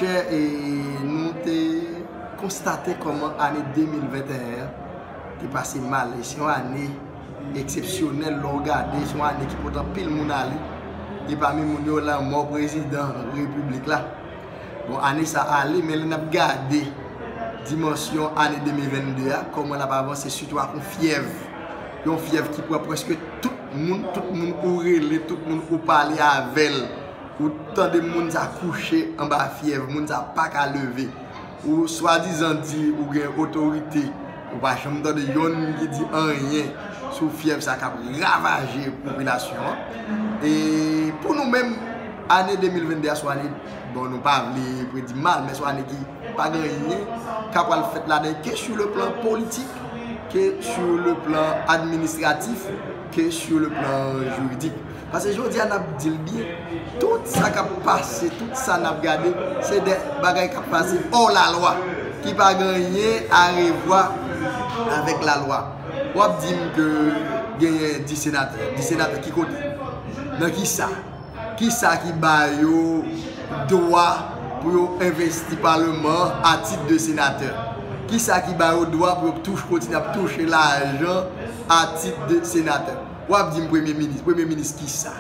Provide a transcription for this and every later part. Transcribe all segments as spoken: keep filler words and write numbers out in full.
Chè, e nou te konstate kòman ane de mil venteyen an te pase mal. E se yon ane eksepsyonèl lè w gade, se yon ane ki pote anpil moun ale. E pami moun yo, lanmò prezidan repiblik la. Bon, ane sa ale, men lè n ap gade dimansyon ane de mil vennde a, kòman l ap avanse, sitou ak yon fyèv. Yon fyèv ki pran prèske tout moun, tout moun ou rele, tout moun ou pale avè l. Ou tande moun sa kouche anba fyèv, moun sa pa ka leve. Ou swadizan di ou gen otorite, ou pa janm tande yonn ki di anyen sou fyèv sa k ap ravaje popilasyon an. E pou nou menm, ane de mil vennde a se yon ane, bon, nou pa vle predi mal, men se yon ane ki pa gen anyen k ap pral fèt ladan, ke sou le plan politik, ke sou le plan administratif, ke sou le plan jiridik. Paske jodi a n ap di l byen, tout sa k ap pase, tout sa n ap gade, se de bagay k ap pase hors la loi, ki pa gen anyen a revwa avèk lalwa. W ap di m ke genyen dis senatè. Dis senatè ki kote? Nan ki sa? Kisa ki ba yo dwa pou yo envesti paleman an a tit de senatè? Kisa ki ba yo dwa pou yo touche, kontinye ap touche lajan a tit de senatè? W ap di m premye minis. Premye minis kisa?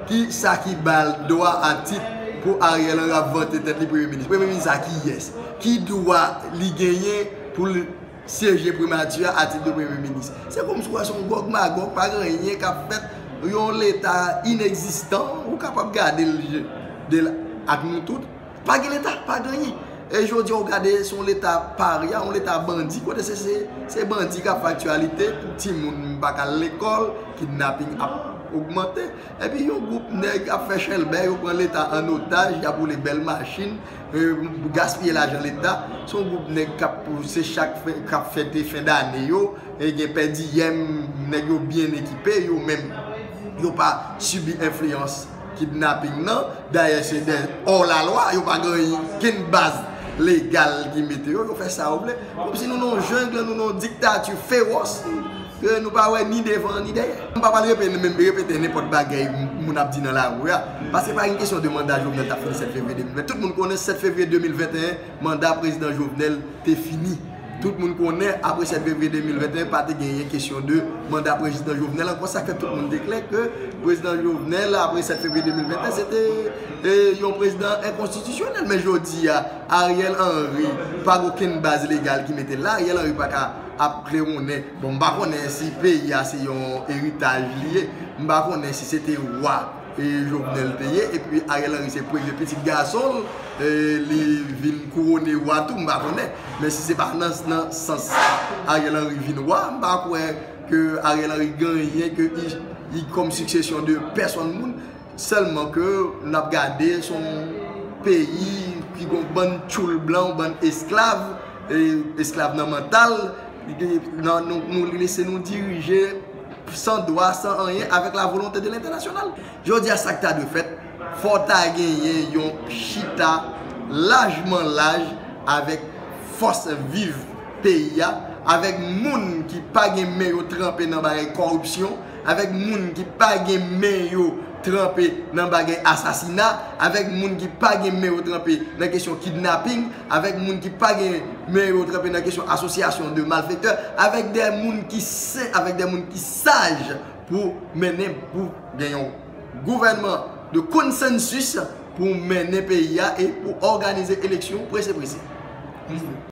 Kisa ki ba l dwa a tit pou Ariel Henry ap vante tèt li premye minis? Premye minis sa kiyès? Ki dwa li genyen pou l syeje primati a a tit de premye minis? Se kòmsi w wè se yon Gòg Magòg, pa gen anyen k ap fèt, yon leta inegzistan, ou kapab gade l de l ak nou tout. Pa gen leta, pa gen anyen. E jodi a w gade se yon leta parya, yon leta bandi, kote se, se, se bandi k ap fè aktyalite, timoun pa ka al lekòl, kidnaping ap ogmante. Epi yon gwoup nèg ap fè chèlbè, yo pran leta an otaj, y ap woule bèl machin, e, gaspiye lajan leta. Se yon gwoup nèg k ap, se chak fen, k ap fete fen dane yo, e gen pèdiyèm, nèg yo byen ekipe, yo menm, yo pa sibi enfliyans kidnaping nan. Dayè, se de hors la loi, yo pa gen okenn baz legal ki mete yo, yo fè sa yo vle. Kòmsi nou nan yon jeng, nou nan yon diktati fewòs, ke nou pa wè ni devan ni dèyè. M pa pral repete, menm repete nenpòt bagay moun ap di nan lari a, paske pa gen kesyon de manda Jovenel t ap fini sèt fevriye de mil ven. Tout moun konnen sèt fevriye de mil venteyen, manda prezidan Jovenel te fini. Tout moun konnen, apre sèt fevriye de mil venteyen, pa te genyen kesyon de manda prezidan Jovenel ankò. Sa k fè tout moun te klè ke prezidan Jovenel, apre sèt fevriye de mil venteyen, se te, e, yon prezidan enkonstitisyonèl. Men jodi a, Ariel Henry pa gen okenn baz legal ki mete l la. Ariel Henry pa ka ap klewonnen. Bon, m pa konnen si peyi a se yon eritaj li ye. M pa konnen si se te wa e Jovenel te ye, epi Ariel Henry se premye pitit gason l, e, li vin kouwone wa tou, m pa konnen. Men si se pa nan, nan sans Ariel Henry vin wa, m pa kwè ke Ariel Henry gen anyen ke li, li kòm siksesyon de pèsonn moun, sèlman ke n ap gade se yon peyi ki gen yon bann tchoul blan, yon bann esklav, e, esklav nan mantal, nan, nou, nou lese nou dirije san dwa, san anyen, avèk la volonte de lentènasyonal. Jodi a, sa k ta dwe fèt, fò ta genyen yon chita lajman laj avèk fòs viv peyi a, avèk moun ki pa gen men yo tranpe nan bagay kòripsyon, avèk moun ki pa gen men yo tranpe nan bagay asasina, avèk moun ki pa gen men yo tranpe nan kesyon kidnaping, avèk moun ki pa gen men yo tranpe nan kesyon asosyasyon de malfektè, avèk de moun ki sen, avèk de moun ki saj pou mennen, pou gen yon gouvènman de konsansis pou mennen peyi a e pou òganize eleksyon prese prese.